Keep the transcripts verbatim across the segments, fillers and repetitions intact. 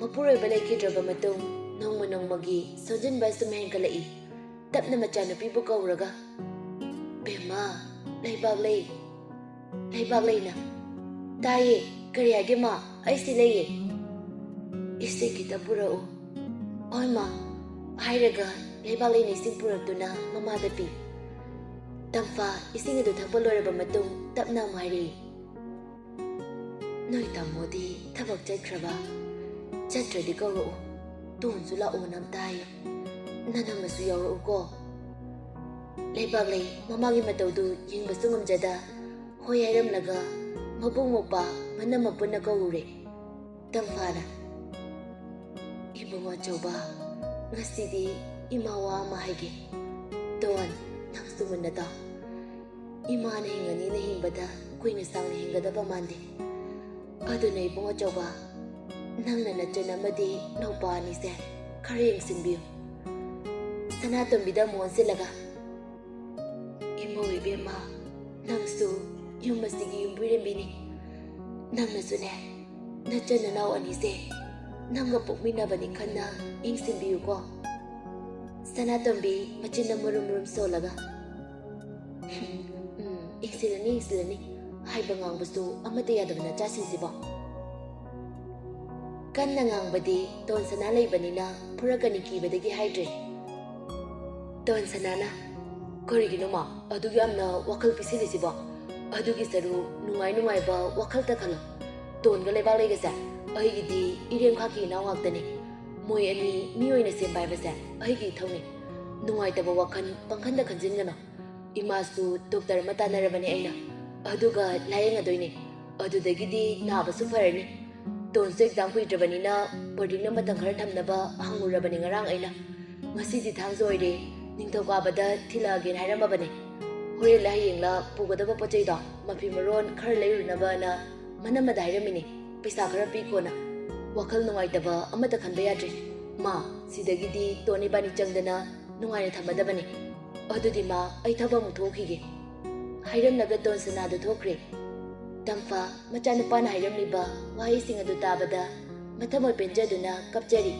ꯃꯄꯨꯔꯣꯏꯕ ꯂꯩꯈꯤꯗ꯭ꯔꯕ ꯃꯇꯨꯡ ꯅꯣꯡꯃ ꯅꯣꯡꯃꯒꯤ ꯁꯣꯟꯖꯤꯟꯕ ꯁꯨꯝ ꯍꯦꯟꯒꯠꯂꯛꯏ꯫ ꯇꯞꯅ ꯃꯆꯥꯅꯨꯄꯤꯕꯨ ꯀꯧꯔꯒ, "ꯕꯦꯝꯃ, ꯂꯩꯕꯥꯛꯂꯩ, ꯂꯩꯕꯥꯛꯂꯩꯅ꯫" "ꯇꯥꯏꯌꯦ, ꯀꯔꯤ ꯍꯥꯏꯒꯦ ꯃꯥ? ꯑꯩ ꯁꯤ ꯂꯩꯌꯦ꯫ ꯏꯁꯤꯡ ꯈꯤꯇ ꯄꯨꯔꯛꯎ꯫" "ꯍꯣꯏ ꯃꯥ," ꯍꯥꯏꯔꯒ ꯂꯩꯕꯥꯛꯂꯩꯅ ꯏꯁꯤꯡ ꯄꯨꯔꯛꯇꯨꯅ ꯃꯃꯥꯗ ꯄꯤ꯫ ꯇꯝꯐꯥ ꯏꯁꯤꯡ ꯑꯗꯨ ꯊꯛꯄ ꯂꯣꯏꯔꯕ ꯃꯇꯨꯡ ꯇꯞꯅ ꯑꯃꯨꯛ ꯍꯥꯏꯔꯛꯏ, "ꯅꯣꯏ ꯇꯥꯃꯣꯗꯤ ꯊꯕꯛ ꯆꯠꯈ꯭ꯔꯕ? ꯆꯠꯇ꯭ꯔꯗꯤ ꯀꯧꯔꯛꯎ꯫ ꯇꯣꯟꯁꯨ ꯂꯥꯛꯑꯣꯅ ꯑꯝꯇ ꯍꯥꯏꯌꯨ꯫ ꯅꯅꯝꯃꯁꯨ ꯌꯥꯎꯔꯛꯎꯀꯣ꯫" ꯂꯩꯕꯥꯛꯂꯩ ꯃꯃꯥꯒꯤ ꯃꯇꯧꯗꯨ ꯌꯦꯡꯕꯁꯨ ꯉꯝꯖꯗ ꯍꯣꯏ ꯍꯥꯏꯔꯝꯂꯒ ꯃꯕꯨꯡ ꯃꯧꯄ꯭ꯋꯥ ꯃꯅꯝꯃ ꯄꯨꯟꯅ ꯀꯧꯔꯨꯔꯦ꯫ ꯇꯝꯐꯥꯅ, "ꯏꯕꯨꯡꯉꯣ ꯑꯆꯧꯕ, ꯉꯁꯤꯗꯤ ꯏꯃꯥ ꯋꯥ ꯑꯃ ꯍꯥꯏꯒꯦ꯫ ꯇꯣꯟ, ꯅꯪꯁꯨ ꯃꯨꯟꯅ ꯇꯥꯎ꯫ ꯏꯃꯥꯅ ꯍꯤꯡꯉꯅꯤꯅ ꯍꯤꯡꯕꯗ ꯀꯨꯏꯅ ꯁꯥꯡꯅ ꯍꯤꯡꯒꯗꯕ ꯃꯥꯟꯗꯦ꯫ ꯑꯗꯨꯅ ꯏꯕꯨꯡꯉꯣ ꯑꯆꯧꯕ, ꯅꯪꯅ ꯅꯆꯟ ꯑꯃꯗꯤ ꯅꯧꯄꯥ ꯑꯅꯤꯁꯦ ꯈꯔ ꯌꯦꯡꯁꯤꯟꯕꯤꯌꯨ꯫" ꯁꯅꯥꯇꯣꯝꯕꯤꯗ ꯑꯃꯨꯛ ꯑꯣꯟꯁꯤꯜꯂꯒ, "ꯏꯃꯧ ꯏꯕꯦꯝꯃ, ꯅꯪꯁꯨ ꯌꯨꯝ ꯑꯁꯤꯒꯤ ꯌꯨꯝꯕꯨꯔꯦꯝꯕꯤꯅꯤ꯫ ꯅꯪꯅꯁꯨꯅꯦ, ꯅꯆꯟ ꯅꯅꯥꯎ ꯑꯅꯤꯁꯦ ꯅꯪꯒ ꯄꯣꯛꯃꯤꯟꯅꯕꯅꯤ ꯈꯟꯅ ꯌꯦꯡꯁꯤꯟꯕꯤꯌꯨꯀꯣ꯫" ꯁꯅꯥꯇꯣꯝꯕꯤ ꯃꯆꯤꯟꯅ ꯃꯨꯔꯨꯝ ꯃꯨꯔꯨꯝ ꯁꯣꯜꯂꯒ, "ꯎꯝ, ꯌꯦꯡꯁꯤꯜꯂꯅꯤ, ꯌꯦꯡꯁꯤꯜꯂꯅꯤ꯫ ꯍꯥꯏꯕ ꯉꯥꯡꯕꯁꯨ ꯑꯃꯠꯇ ꯌꯥꯗꯕ ꯅꯆꯥꯁꯤꯡꯁꯤꯕꯣ꯫" ꯀꯟꯅ ꯉꯥꯡꯕꯗꯤ ꯇꯣꯟꯁꯅꯥ ꯂꯩꯕꯅꯤꯅ ꯐꯨꯔꯛꯀꯅꯤ ꯀꯤꯕꯗꯒꯤ ꯍꯥꯏꯗ꯭ꯔꯦ꯫ ꯇꯣꯟꯁꯅꯥꯅ, "ꯀꯔꯤꯒꯤꯅꯣ ꯃꯥ ꯑꯗꯨꯛ ꯌꯥꯝꯅ ꯋꯥꯈꯜ ꯄꯤꯁꯤꯜꯂꯤꯁꯤꯕꯣ? ꯑꯗꯨꯒꯤ ꯁꯔꯨꯛ ꯅꯨꯡꯉꯥꯏ ꯅꯨꯡꯉꯥꯏꯕ ꯋꯥꯈꯜꯇ ꯈꯜꯂꯣ꯫ ꯇꯣꯟꯒ ꯂꯩꯕꯥꯛꯂꯩꯒꯁꯦ ꯑꯩꯒꯤꯗꯤ ꯏꯔꯦꯝ ꯈꯥꯛꯀꯤ ꯏꯅꯥꯎ ꯉꯥꯛꯇꯅꯤ꯫ ꯃꯣꯏ ꯑꯅꯤ ꯃꯤ ꯑꯣꯏꯅ ꯁꯦꯝꯕ ꯍꯥꯏꯕꯁꯦ ꯑꯩꯒꯤ ꯏꯊꯧꯅꯤ꯫ ꯅꯨꯡꯉꯥꯏꯇꯕ ꯋꯥꯈꯜ ꯄꯪꯈꯟꯗ ꯈꯟꯖꯤꯟꯒꯅꯨ꯫ ꯏꯃꯥꯁꯨ ꯗꯣꯛꯇꯔ ꯑꯃ ꯇꯥꯟꯅꯔꯕꯅꯦ ꯑꯩꯅ, ꯑꯗꯨꯒ ꯂꯥꯌꯦꯡꯉꯗꯣꯏꯅꯦ꯫ ꯑꯗꯨꯗꯒꯤꯗꯤ ꯅꯥꯕꯁꯨ ꯐꯔꯅꯤ꯫ ꯇꯣꯟꯁꯨ ꯑꯦꯛꯖꯥꯝ ꯀꯨꯏꯗ꯭ꯔꯕꯅꯤꯅ ꯕꯣꯔꯗꯤꯡꯗ ꯃꯇꯝ ꯈꯔ ꯊꯝꯅꯕ ꯍꯪꯉꯨꯔꯕꯅꯤ ꯉꯔꯥꯡ ꯑꯩꯅ꯫ ꯉꯁꯤꯗꯤ ꯊꯥꯡꯖ ꯑꯣꯏꯔꯦ, ꯅꯤꯡꯊꯧꯀꯥꯕꯗ ꯊꯤꯜꯂꯛꯑꯒꯦꯅ ꯍꯥꯏꯔꯝꯃꯕꯅꯦ꯫ ꯍꯣꯔꯦꯟꯂ ꯍꯌꯦꯡꯂ ꯄꯨꯒꯗꯕ ꯄꯣꯠ ꯆꯩꯗꯣ ꯃꯐꯤ ꯃꯔꯣꯟ ꯈꯔ ꯂꯩꯔꯨꯅꯕꯅ ꯃꯅꯝꯃꯗ ꯍꯥꯏꯔꯝꯃꯤꯅꯦ, ꯄꯩꯁꯥ ꯈꯔ ꯄꯤꯈꯣꯅ꯫ ꯋꯥꯈꯜ ꯅꯨꯡꯉꯥꯏꯇꯕ ꯑꯃꯠꯇ ꯈꯟꯕ ꯌꯥꯗ꯭ꯔꯦ꯫ ꯃꯥ, ꯁꯤꯗꯒꯤꯗꯤ ꯇꯣꯟ ꯏꯕꯥꯅꯤ ꯆꯪꯗꯅ ꯅꯨꯡꯉꯥꯏꯅ ꯊꯝꯃꯗꯕꯅꯤ꯫ ꯑꯗꯨꯗꯤ ꯃꯥ, ꯑꯩ ꯊꯕꯛ ꯑꯃꯨꯛ ꯊꯣꯛꯈꯤꯒꯦ꯫" ꯍꯥꯏꯔꯝꯂꯒ ꯇꯣꯟꯁꯅꯥꯗꯨ ꯊꯣꯛꯈ꯭ꯔꯦ꯫ ꯇꯝꯐꯥ ꯃꯆꯥꯅꯨꯄꯥꯅ ꯍꯥꯏꯔꯝꯂꯤꯕ ꯋꯥꯍꯩꯁꯤꯡ ꯑꯗꯨ ꯇꯥꯕꯗ ꯃꯊꯃꯣꯏ ꯄꯦꯟꯖꯗꯨꯅ ꯀꯞꯆꯔꯤ꯫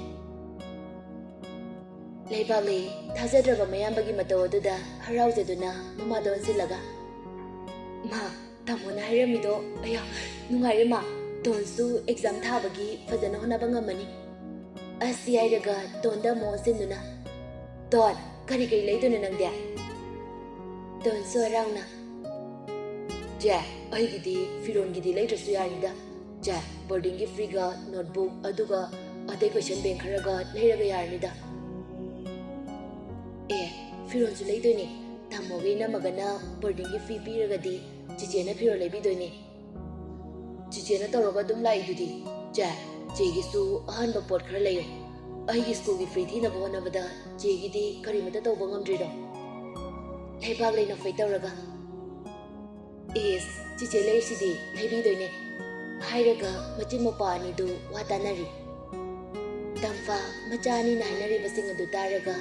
ꯂꯩꯕꯥꯛꯂꯩ ꯊꯥꯖꯗ꯭ꯔꯕ ꯃꯌꯥꯝꯕꯒꯤ ꯃꯇꯧ ꯑꯗꯨꯗ ꯍꯔꯥꯎꯖꯗꯨꯅ ꯃꯃꯥꯗ ꯑꯣꯟꯁꯤꯜꯂꯒ, "ꯃꯥ, ꯇꯥꯃꯣꯅ ꯍꯥꯏꯔꯝꯃꯤꯗꯣ, ꯑꯌꯥ, ꯅꯨꯡꯉꯥꯏꯔꯦ ꯃꯥ꯫ ꯇꯣꯟꯁꯨ exam ꯊꯥꯕꯒꯤ ꯐꯖꯅ ꯍꯣꯠꯅꯕ ꯉꯝꯃꯅꯤ꯫" ꯑꯁꯤ ꯍꯥꯏꯔꯒ ꯇꯣꯟꯗ ꯑꯃꯨꯛ ꯑꯣꯟꯁꯤꯟꯗꯨꯅ, "ꯇꯣꯟ, ꯀꯔꯤ ꯀꯔꯤ ꯂꯩꯗꯣꯏꯅꯣ ꯅꯪꯗꯤ?" ꯇꯣꯟꯁꯨ ꯍꯔꯥꯎꯅ, "ꯆꯦ, ꯑꯩꯒꯤꯗꯤ ꯐꯤꯔꯣꯟꯒꯤꯗꯤ ꯂꯩꯗ꯭ꯔꯁꯨ ꯌꯥꯔꯅꯤꯗ꯫ ꯆꯦ, boardingꯒꯤ feeꯒ notebook ꯑꯗꯨꯒ ꯑꯇꯩ question bank ꯈꯔꯒ ꯂꯩꯔꯒ ꯌꯥꯔꯅꯤꯗ꯫" "ꯑꯦ, ꯐꯤꯔꯣꯟꯁꯨ ꯂꯩꯗꯣꯏꯅꯦ꯫ ꯇꯥꯃꯣꯒ ꯏꯅꯝꯃꯒꯅ boardingꯒꯤ fee ꯄꯤꯔꯒꯗꯤ ꯆꯤꯆꯦꯅ ꯐꯤꯔꯣꯜ ꯂꯩꯕꯤꯗꯣꯏꯅꯦ꯫ ꯆꯤꯆꯦꯅ ꯇꯧꯔꯒ ꯑꯗꯨꯝ ꯂꯥꯛꯏꯗꯨꯗꯤ꯫ ꯆꯦ, ꯆꯦꯒꯤꯁꯨ ꯑꯍꯟꯕ ꯄꯣꯠ ꯈꯔ ꯂꯩꯌꯨ꯫ ꯑꯩꯒꯤ schoolꯒꯤ fee ꯊꯤꯅꯕ ꯍꯣꯠꯅꯕꯗ ꯆꯦꯒꯤꯗꯤ ꯀꯔꯤꯃꯠꯇ ꯇꯧꯕ ꯉꯝꯗ꯭ꯔꯤꯔꯣ?" ꯂꯩꯕꯥꯛꯂꯩ ꯅꯣꯛꯐꯦꯠ ꯇꯧꯔꯒ, "ꯏꯁ, ꯆꯤꯆꯦ ꯂꯩꯔꯤꯁꯤꯗꯤ, ꯂꯩꯕꯤꯗꯣꯏꯅꯦ꯫" ꯍꯥꯏꯔꯒ ꯃꯆꯤꯟ ꯃꯧꯄꯥ ꯑꯅꯤꯗꯨ ꯋꯥ ꯇꯥꯅꯔꯤ꯫ ꯇꯝꯐꯥ ꯃꯆꯥ ꯑꯅꯤꯅ ꯍꯥꯏꯅꯔꯤꯕꯁꯤꯡ ꯑꯗꯨ ꯇꯥꯔꯒ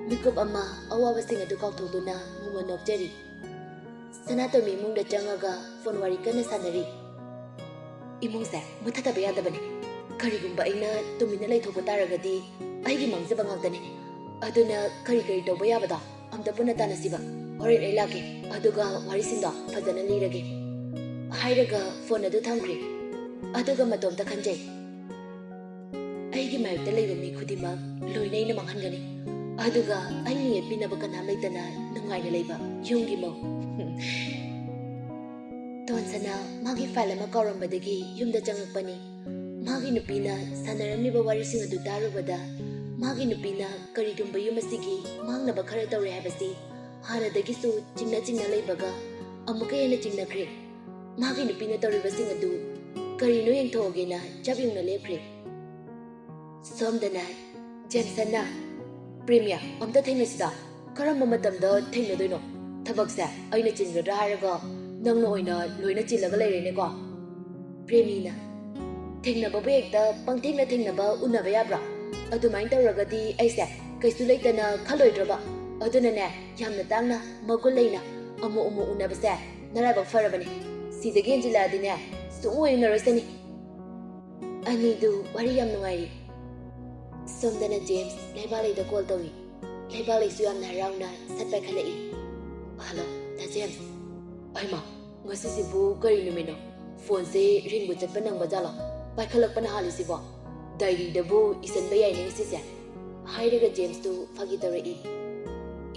ꯃꯤꯀꯨꯞ ꯑꯃ ꯑꯋꯥꯕꯁꯤꯡ ꯑꯗꯨ ꯀꯥꯎꯊꯣꯛꯇꯨꯅ ꯃꯣꯃꯣꯟ ꯅꯣꯛꯆꯔꯤ꯫ ꯁꯅꯥꯇꯣꯝꯕꯤ ꯏꯃꯨꯡꯗ ꯆꯪꯉꯒ phone ꯋꯥꯔꯤ ꯀꯟꯅ ꯁꯥꯟꯅꯔꯤ꯫ "ꯏꯃꯨꯡꯁꯦ ꯃꯨꯊꯠꯇꯕ ꯌꯥꯗꯕꯅꯤ꯫ ꯀꯔꯤꯒꯨꯝꯕ ꯑꯩꯅ ꯇꯨꯃꯤꯟꯅ ꯂꯩꯊꯣꯛꯄ ꯇꯥꯔꯒꯗꯤ ꯑꯩꯒꯤ ꯃꯥꯡꯖꯕ ꯉꯥꯛꯇꯅꯤ꯫ ꯑꯗꯨꯅ ꯀꯔꯤ ꯀꯔꯤ ꯇꯧꯕ ꯌꯥꯕꯗꯣ ꯑꯝꯇ ꯄꯨꯟꯅ ꯇꯥꯟꯅꯁꯤꯕ꯫ ꯍꯣꯔꯦꯟ ꯑꯩ ꯂꯥꯛꯀꯦ, ꯑꯗꯨꯒ ꯋꯥꯔꯤꯁꯤꯡꯗꯣ ꯐꯖꯅ ꯂꯤꯔꯒꯦ꯫" ꯍꯥꯏꯔꯒ phone ꯑꯗꯨ ꯊꯝꯈ꯭ꯔꯦ꯫ ꯑꯗꯨꯒ ꯃꯇꯣꯝꯇ ꯈꯟꯖꯩ, "ꯑꯩꯒꯤ ꯃꯥꯌꯣꯛꯇ ꯂꯩꯕ ꯃꯤ ꯈꯨꯗꯤꯡꯃꯛ ꯂꯣꯏꯅ ꯑꯩꯅ ꯃꯥꯡꯍꯟꯒꯅꯤ꯫ ꯑꯗꯨꯒ ꯑꯩꯅ ꯌꯦꯠꯄꯤꯅꯕ ꯀꯅꯥꯝ ꯂꯩꯇꯅ ꯅꯨꯡꯉꯥꯏꯅ ꯂꯩꯕ ꯌꯨꯝꯒꯤ ꯃꯧ꯫" ꯇꯣꯟꯁꯅ ꯃꯥꯒꯤ file ꯑꯃ ꯀꯥꯎꯔꯝꯕꯗꯒꯤ ꯌꯨꯝꯗ ꯆꯪꯉꯛꯄꯅꯤ꯫ ꯃꯥꯒꯤ ꯅꯨꯄꯤꯅ ꯁꯥꯟꯅꯔꯝꯂꯤꯕ ꯋꯥꯔꯤꯁꯤꯡ ꯑꯗꯨ ꯇꯥꯔꯨꯕꯗ, ꯃꯥꯒꯤ ꯅꯨꯄꯤꯅ ꯀꯔꯤꯒꯨꯝꯕ ꯌꯨꯝ ꯑꯁꯤꯒꯤ ꯃꯥꯡꯅꯕ ꯈꯔ ꯇꯧꯔꯦ ꯍꯥꯏꯕꯁꯤ ꯍꯥꯟꯅꯗꯒꯤꯁꯨ ꯆꯤꯡꯅ ꯆꯤꯡꯅ ꯂꯩꯕꯒ ꯑꯃꯨꯛꯀ ꯍꯦꯟꯅ ꯆꯤꯡꯅꯈ꯭ꯔꯦ꯫ ꯃꯥꯒꯤ ꯅꯨꯄꯤꯅ ꯇꯧꯔꯤꯕꯁꯤꯡ ꯑꯗꯨ ꯀꯔꯤꯅꯣ ꯌꯦꯡꯊꯣꯛꯑꯒꯦꯅ ꯆꯞ ꯌꯨꯡꯅ ꯂꯦꯞꯈ꯭ꯔꯦ꯫ ꯁꯣꯝꯗꯅ ꯖꯦꯝꯁꯟꯅ, "ꯄ꯭ꯔꯦꯃꯤꯌꯥ, ꯑꯝꯇ ꯊꯦꯡꯅꯁꯤꯗ꯫ ꯀꯔꯝꯕ ꯃꯇꯝꯗ ꯊꯦꯡꯅꯗꯣꯏꯅꯣ? ꯊꯕꯛꯁꯦ ꯑꯩꯅ ꯆꯤꯟꯒꯗ꯭ꯔꯥ ꯍꯥꯏꯔꯒ ꯅꯪꯅ ꯑꯣꯏꯅ ꯂꯣꯏꯅ ꯆꯤꯜꯂꯒ ꯂꯩꯔꯦꯅꯦꯀꯣ꯫" ꯄ꯭ꯔꯦꯃꯤꯅ, "ꯊꯦꯡꯅꯕꯕꯨ ꯍꯦꯛꯇ ꯄꯪꯊꯦꯡꯅ ꯊꯦꯡꯅꯕ ꯎꯅꯕ ꯌꯥꯕ꯭ꯔꯥ? ꯑꯗꯨꯃꯥꯏꯅ ꯇꯧꯔꯒꯗꯤ ꯑꯩꯁꯦ ꯀꯩꯁꯨ ꯂꯩꯇꯅ ꯈꯜꯂꯣꯏꯗ꯭ꯔꯕ? ꯑꯗꯨꯅꯅꯦ, ꯌꯥꯝꯅ ꯇꯥꯡꯅ ꯃꯒꯨꯟ ꯂꯩꯅ ꯑꯃꯨꯛ ꯑꯃꯨꯛ ꯎꯅꯕꯁꯦ ꯅꯔꯥꯏꯕꯛ ꯐꯔꯕꯅꯦ꯫ ꯁꯤꯗꯒꯤ ꯍꯦꯟꯖꯤꯜꯂꯛꯑꯗꯤꯅꯦ, ꯁꯨꯡꯑꯣꯏ ꯎꯅꯔꯣꯏꯁꯅꯤ꯫" ꯑꯅꯤꯗꯨ ꯋꯥꯔꯤ ꯌꯥꯝ ꯅꯨꯡꯉꯥꯏꯔꯤ꯫ ꯁꯣꯝꯗꯅ ꯖꯦꯝꯁ ꯂꯩꯕꯥꯛꯂꯩꯗ ꯀꯣꯜ ꯇꯧꯏ꯫ ꯂꯩꯕꯥꯛꯂꯩꯁꯨ ꯌꯥꯝꯅ ꯍꯔꯥꯎꯅ ꯁꯠ ꯄꯥꯏꯈꯠꯂꯛꯏ꯫ "ꯍꯜꯂꯣ, ꯗꯥ ꯖꯦꯝꯁ꯫ ꯑꯩꯃ, ꯉꯁꯤꯁꯤꯕꯨ ꯀꯔꯤ ꯅꯨꯃꯤꯠꯅꯣ? ꯐꯣꯟꯁꯦ ꯔꯤꯡꯕꯨ ꯆꯠꯄ ꯅꯪꯕ ꯖꯥꯠꯂꯣ? ꯄꯥꯏꯈꯠꯂꯛꯄꯅ ꯍꯥꯜꯂꯤꯁꯤꯕꯣ? ꯗꯥꯏꯔꯤꯗꯕꯨ ꯏꯁꯟꯕ ꯌꯥꯏꯅꯦ ꯉꯁꯤꯁꯦ", ꯍꯥꯏꯔꯒ ꯖꯦꯝꯁꯇꯨ ꯐꯥꯒꯤ ꯇꯧꯔꯛꯏ꯫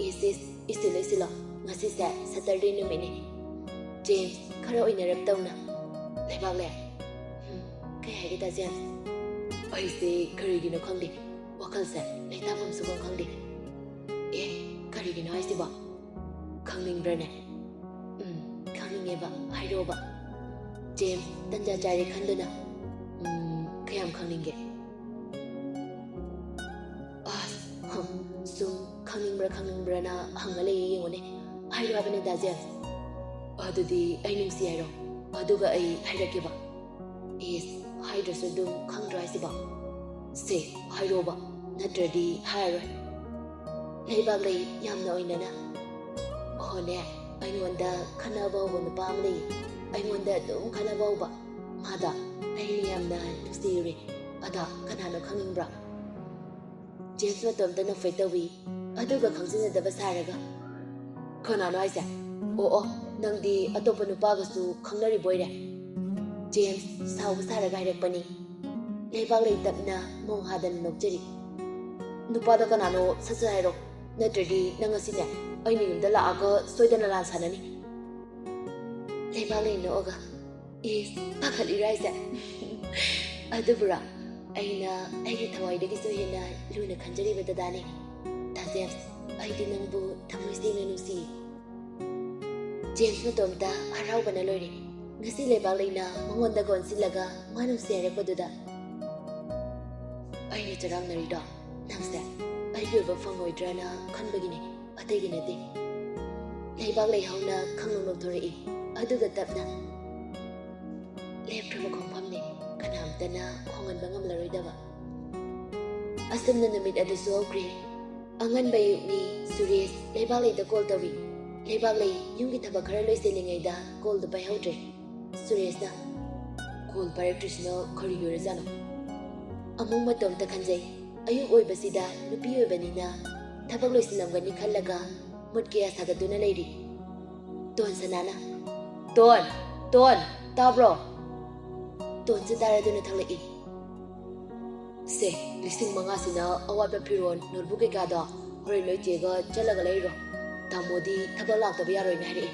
"ꯏꯁ, ꯏꯁ, ꯏꯁꯤꯜꯂꯣ, ꯏꯁꯤꯜꯂꯣ꯫ ꯉꯁꯤꯁꯦ ꯁꯇꯔꯗꯦ ꯅꯨꯃꯤꯠꯅꯤ꯫" ꯖꯦꯝꯁ ꯈꯔ ꯑꯣꯏꯅꯔꯞ ꯇꯧꯅ, "ꯂꯩꯕꯥꯛꯂꯩ꯫" "ꯍꯝ, ꯀꯩ ꯍꯥꯏꯒꯦ ꯗꯥ ꯖꯦꯝꯁ?" "ꯑꯩꯁꯦ ꯀꯔꯤꯒꯤꯅꯣ ꯈꯪꯗꯦ, ꯋꯥꯈꯜꯁꯦ ꯂꯩꯇꯥꯐꯝ ꯁꯨꯐꯝ ꯈꯪꯗꯦ꯫" "ꯑꯦ, ꯀꯔꯤꯒꯤꯅꯣ ꯍꯥꯏꯁꯤꯕꯣ? ꯈꯪꯅꯤꯡꯕ꯭ꯔꯅꯦ?" "ꯎꯝ, ꯈꯪꯅꯤꯡꯉꯦꯕ, ꯍꯥꯏꯔꯛꯑꯣꯕ꯫" ꯖꯦꯝꯁ ꯇꯟꯖꯥ ꯆꯥꯔꯦ ꯈꯟꯗꯨꯅ, "ꯎꯝ, ꯀꯌꯥꯝ ꯈꯪꯅꯤꯡꯒꯦ?" "ꯑꯁ, ꯍꯝ, ꯁꯨꯝ ꯈꯪꯅꯤꯡꯕ꯭ꯔꯥ ꯈꯪꯅꯤꯡꯕ꯭ꯔꯥꯅ ꯍꯪꯉ ꯂꯩꯌꯦ, ꯌꯦꯡꯉꯨꯅꯦ꯫ ꯍꯥꯏꯔꯣ ꯍꯥꯏꯕꯅꯦ ꯗꯥ ꯖꯦꯝꯁ꯫" "ꯑꯗꯨꯗꯤ ꯑꯩ ꯅꯨꯡꯁꯤ ꯍꯥꯏꯔꯣ, ꯑꯗꯨꯒ ꯑꯩ ꯍꯥꯏꯔꯛꯀꯦꯕ꯫" "ꯏꯁ, ꯍꯥꯏꯗ꯭ꯔꯁꯨ ꯑꯗꯨꯝ ꯈꯪꯗ꯭ꯔꯣ ꯍꯥꯏꯁꯤꯕꯣ?" "ꯁꯦ, ꯍꯥꯏꯔꯣꯕ, ꯅꯠꯇ꯭ꯔꯗꯤ ꯍꯥꯏꯔꯔꯣꯏ꯫" ꯂꯩꯕꯥꯛꯂꯩ ꯌꯥꯝꯅ ꯑꯣꯏꯅꯅ, "ꯑꯣꯍꯣꯅꯦ, ꯑꯩꯉꯣꯟꯗ ꯈꯟꯅꯕ ꯍꯧꯕ ꯅꯨꯄꯥ ꯑꯃ ꯂꯩꯌꯦ꯫ ꯑꯩꯉꯣꯟꯗ ꯑꯗꯨꯝ ꯈꯟꯅꯕ ꯍꯧꯕ꯫ ꯃꯥꯗꯣ ꯑꯩꯅ ꯌꯥꯝꯅ ꯅꯨꯡꯁꯤꯔꯨꯔꯦ꯫ ꯑꯗꯣ ꯀꯅꯥꯅꯣ ꯈꯪꯅꯤꯡꯕ꯭ꯔꯣ?" ꯖꯦꯝꯁ ꯃꯇꯣꯝꯇ ꯅꯣꯛꯐꯦꯠ ꯇꯧꯏ, ꯑꯗꯨꯒ ꯈꯪꯖꯤꯟꯅꯗꯕ ꯁꯥꯔꯒ, "ꯀꯅꯥꯅꯣ ꯍꯥꯏꯁꯦ? ꯑꯣ, ꯑꯣ, ꯅꯪꯗꯤ ꯑꯇꯣꯞꯄ ꯅꯨꯄꯥꯒꯁꯨ ꯈꯪꯅꯔꯤꯕꯣꯏꯔꯦ?" ꯖꯦꯝꯁ ꯁꯥꯎꯕ ꯁꯥꯔꯒ ꯍꯥꯏꯔꯛꯄꯅꯤ꯫ ꯂꯩꯕꯥꯛꯂꯩ ꯇꯞꯅ ꯃꯣꯡ ꯍꯥꯗꯅ ꯅꯣꯛꯆꯔꯤ꯫ "ꯅꯨꯄꯥꯗꯣ ꯀꯅꯥꯅꯣ ꯁꯠ ꯁꯠ ꯍꯥꯏꯔꯣ, ꯅꯠꯇ꯭ꯔꯗꯤ ꯅꯪ ꯉꯁꯤꯅꯦ ꯑꯩꯅ ꯌꯨꯝꯗ ꯂꯥꯛꯑꯒ ꯁꯣꯏꯗꯅ ꯂꯥꯟ ꯁꯥꯟꯅꯅꯤ꯫" ꯂꯩꯕꯥꯛꯂꯩ ꯅꯣꯛꯑꯒ, "ꯏꯁ, ꯄꯥꯈꯠꯂꯤꯔꯣ ꯍꯥꯏꯁꯦ?" "ꯑꯗꯨꯕꯨꯔꯣ, ꯑꯩꯅ ꯑꯩꯒꯤ ꯊꯋꯥꯏꯗꯒꯤꯁꯨ ꯍꯦꯟꯅ ꯂꯨꯅ ꯈꯟꯖꯔꯤꯕ ꯗꯗꯥꯅꯤ꯫ ꯗꯥ ꯖꯦꯝꯁ, ꯑꯩꯗꯤ ꯅꯪꯕꯨ ꯊꯃꯣꯏ ꯁꯦꯡꯅ ꯅꯨꯡꯁꯤ꯫" ꯖꯦꯝꯁ ꯃꯇꯣꯝꯇ ꯍꯔꯥꯎꯕꯅ ꯂꯣꯏꯔꯦ꯫ ꯉꯁꯤ ꯂꯩꯕꯥꯛꯂꯩꯅ ꯃꯉꯣꯟꯗꯒ ꯑꯣꯟꯁꯤꯜꯂꯒ ꯃꯥ ꯅꯨꯡꯁꯤ ꯍꯥꯏꯔꯛꯄꯗꯨꯗ꯫ "ꯑꯩꯅ ꯆꯔꯥꯡꯅꯔꯤꯗꯣ ꯅꯪꯁꯦ ꯑꯩꯒꯤ ꯑꯣꯏꯕ ꯐꯪꯉꯣꯏꯗ꯭ꯔꯅ ꯈꯟꯕꯒꯤꯅꯦ, ꯑꯇꯩꯒꯤ ꯅꯠꯇꯦ꯫" ꯂꯩꯕꯥꯛꯂꯩ ꯍꯧꯅ ꯈꯪꯅꯣꯛ ꯅꯣꯛꯊꯣꯔꯛꯏ, ꯑꯗꯨꯒ ꯇꯞꯅ, "ꯂꯦꯞꯈ꯭ꯔꯕ ꯈꯣꯡꯐꯝꯅꯤ, ꯀꯅꯥꯝꯇꯅ ꯍꯣꯡꯍꯟꯕ ꯉꯝꯂꯔꯣꯏꯗꯕ꯫" ꯑꯁꯨꯝꯅ ꯅꯨꯃꯤꯠ ꯑꯗꯨꯁꯨ ꯍꯧꯈ꯭ꯔꯦ꯫ ꯑꯉꯟꯕ ꯑꯌꯨꯛꯅꯤ꯫ ꯁꯨꯔꯦꯁ ꯂꯩꯕꯥꯛꯂꯩꯗ ꯀꯣꯜ ꯇꯧꯔꯤ꯫ ꯂꯩꯕꯥꯛꯂꯩ ꯌꯨꯝꯒꯤ ꯊꯕꯛ ꯈꯔ ꯂꯣꯏꯁꯤꯜꯂꯤꯉꯩꯗ ꯀꯣꯜꯗꯨ ꯄꯥꯏꯍꯧꯗ꯭ꯔꯦ꯫ ꯁꯨꯔꯦꯁꯅ, ꯀꯣꯜ ꯄꯥꯏꯔꯛꯇ꯭ꯔꯤꯁꯤꯅ ꯀꯔꯤ ꯑꯣꯏꯔꯖꯥꯠꯅꯣ? ꯑꯃꯨꯛ ꯃꯇꯣꯝꯇ ꯈꯟꯖꯩ꯫ ꯑꯌꯨꯛ ꯑꯣꯏꯕꯁꯤꯗ ꯅꯨꯄꯤ ꯑꯣꯏꯕꯅꯤꯅ ꯊꯕꯛ ꯂꯣꯏꯁꯤꯜꯂꯝꯒꯅꯤ ꯈꯜꯂꯒ ꯃꯨꯠ ꯀꯌꯥ ꯁꯥꯒꯠꯇꯨꯅ ꯂꯩꯔꯤ꯫ ꯇꯣꯟ ꯁꯅꯥꯅ, "ꯇꯣꯟ, ꯇꯣꯟ, ꯇꯥꯕ꯭ꯔꯣ?" ꯇꯣꯟꯁꯨ ꯇꯥꯔꯗꯨꯅ ꯊꯛꯂꯛꯏ꯫ "ꯁꯦ, ꯂꯤꯁꯤꯡ ꯃꯉꯥꯁꯤꯅ ꯑꯋꯥꯠꯄ ꯐꯤꯔꯣꯜ, ꯅꯣꯠꯕꯨꯛ ꯀꯩꯀꯥꯗꯣ ꯍꯣꯔꯦꯟ ꯅꯣꯏ ꯆꯦꯒ ꯆꯠꯂꯒ ꯂꯩꯔꯣ꯫ ꯇꯥꯃꯣꯗꯤ ꯊꯕꯛ ꯂꯥꯛꯇꯕ ꯌꯥꯔꯣꯏꯅ ꯍꯥꯏꯔꯛꯏ꯫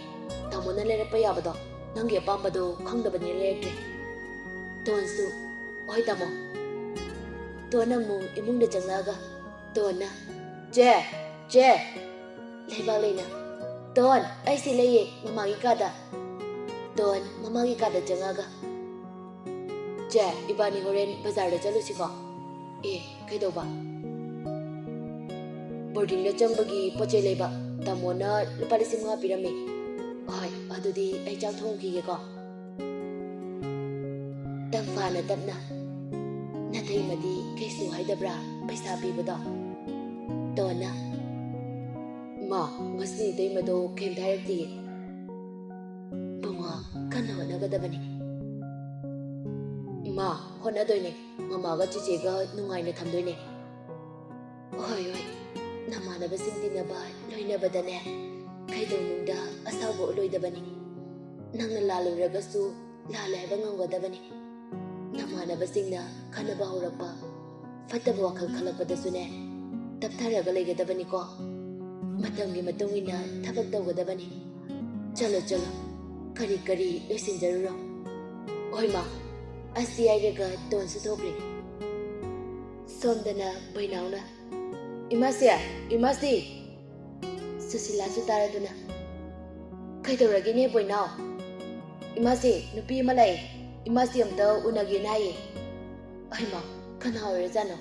ꯇꯥꯃꯣꯅ ꯂꯩꯔꯛꯄ ꯌꯥꯕꯗꯣ ꯅꯪꯒꯤ ꯑꯄꯥꯝꯕꯗꯣ ꯈꯪꯗꯕꯅꯤꯅ ꯂꯩꯔꯛꯇ꯭ꯔꯦ꯫" ꯇꯣꯟꯁꯨ, "ꯍꯣꯏ ꯇꯥꯃꯣ꯫" ꯇꯣꯟ ꯑꯃꯨꯛ ꯏꯃꯨꯡꯗ ꯆꯪꯂꯛꯑꯒ ꯇꯣꯟꯅ, "ꯆꯦ, ꯆꯦ!" ꯂꯩꯕꯥꯛ ꯂꯩꯅ, "ꯇꯣꯟ, ꯑꯩ ꯁꯤ ꯂꯩꯌꯦ, ꯃꯃꯥꯒꯤ ꯀꯥꯗ꯫" ꯇꯣꯟ ꯃꯃꯥꯒꯤ ꯀꯥꯗ ꯆꯪꯉꯒ, "ꯆꯦ, ꯏꯕꯥꯅꯤ ꯍꯣꯔꯦꯟ ꯕꯖꯥꯔꯗ ꯆꯠꯂꯨꯁꯤꯀꯣ?" "ꯑꯦ, ꯀꯩꯗꯧꯕ?" "ꯕꯣꯔꯗꯤꯡꯗ ꯆꯪꯕꯒꯤ ꯄꯣꯠ ꯆꯩ ꯂꯩꯕ꯫ ꯇꯥꯃꯣꯅ ꯂꯨꯄꯥ ꯂꯤꯁꯤꯡ ꯃꯉꯥ ꯄꯤꯔꯝꯃꯤ꯫" "ꯍꯣꯏ, ꯑꯗꯨꯗꯤ ꯑꯩ ꯆꯥꯛ ꯊꯣꯡꯈꯤꯒꯦꯀꯣ꯫" ꯇꯝꯐꯥꯅ ꯇꯞꯅ, "ꯅꯇꯩꯃꯗꯤ ꯀꯩꯁꯨ ꯍꯥꯏꯗꯕ꯭ꯔꯥ ꯄꯩꯁꯥ ꯄꯤꯕꯗꯣ?" ꯇꯣꯟꯅ, "ꯃꯥ, ꯉꯁꯤ ꯏꯇꯩꯃꯗꯣ ꯀꯩꯝꯇ ꯍꯥꯏꯔꯛꯇꯤꯌꯦ꯫" "ꯕꯨꯡꯉꯣ, ꯀꯟꯅ ꯍꯣꯠꯅꯒꯗꯕꯅꯤ꯫" "ꯃꯥ, ꯍꯣꯠꯅꯗꯣꯏꯅꯦ꯫ ꯃꯃꯥꯒ ꯆꯤꯆꯦꯒ ꯅꯨꯡꯉꯥꯏꯅ ꯊꯝꯗꯣꯏꯅꯦ꯫" "ꯍꯣꯏ, ꯍꯣꯏ, ꯅꯃꯥꯟꯅꯕꯁꯤꯡ ꯇꯤꯟꯅꯕ ꯂꯣꯏꯅꯕꯗꯅꯦ, ꯀꯩꯗꯧꯅꯨꯡꯗ ꯑꯁꯥꯎꯕ ꯎꯠꯂꯣꯏꯗꯕꯅꯤ꯫ ꯅꯪꯅ ꯂꯥꯜꯂꯨꯔꯒꯁꯨ ꯂꯥꯜꯂꯦ ꯍꯥꯏꯕ ꯉꯝꯒꯗꯕꯅꯤ꯫ ꯅꯃꯥꯟꯅꯕꯁꯤꯡꯅ ꯈꯟꯅꯕ ꯍꯧꯔꯛꯄ, ꯐꯠꯇꯕ ꯋꯥꯈꯜ ꯈꯜꯂꯛꯄꯗꯁꯨꯅꯦ, ꯇꯞꯊꯔꯒ ꯂꯩꯒꯗꯕꯅꯤꯀꯣ꯫ ꯃꯇꯝꯒꯤ ꯃꯇꯨꯡ ꯏꯟꯅ ꯊꯕꯛ ꯇꯧꯒꯗꯕꯅꯤ꯫ ꯆꯠꯂꯣ, ꯆꯠꯂꯣ, ꯀꯔꯤ ꯀꯔꯤ ꯂꯣꯏꯁꯤꯟꯖꯔꯨꯔꯣ꯫" "ꯍꯣꯏ ꯃꯥ꯫" ꯑꯁꯤ ꯍꯥꯏꯔꯒ ꯇꯣꯟꯁꯨ ꯊꯣꯛꯈ꯭ꯔꯦ꯫ ꯁꯣꯝꯗꯅ ꯕꯣꯏꯅꯥꯎꯅ, "ꯏꯃꯥꯁꯦ, ꯏꯃꯥꯁꯤ!" ꯁꯨꯁꯤꯂꯥꯁꯨ ꯇꯥꯔꯗꯨꯅ, "ꯀꯩꯗꯧꯔꯒꯦꯅꯦ ꯕꯣꯏꯅꯥꯎ?" "ꯏꯃꯥꯁꯤ, ꯅꯨꯄꯤ ꯑꯃ ꯂꯥꯛꯑꯦ꯫ ꯏꯃꯥꯁꯤ ꯑꯝꯇ ꯎꯅꯒꯦꯅ ꯍꯥꯏꯌꯦ꯫" "ꯍꯩꯃꯥ, ꯀꯅꯥ ꯑꯣꯏꯔꯖꯥꯠꯅꯣ?"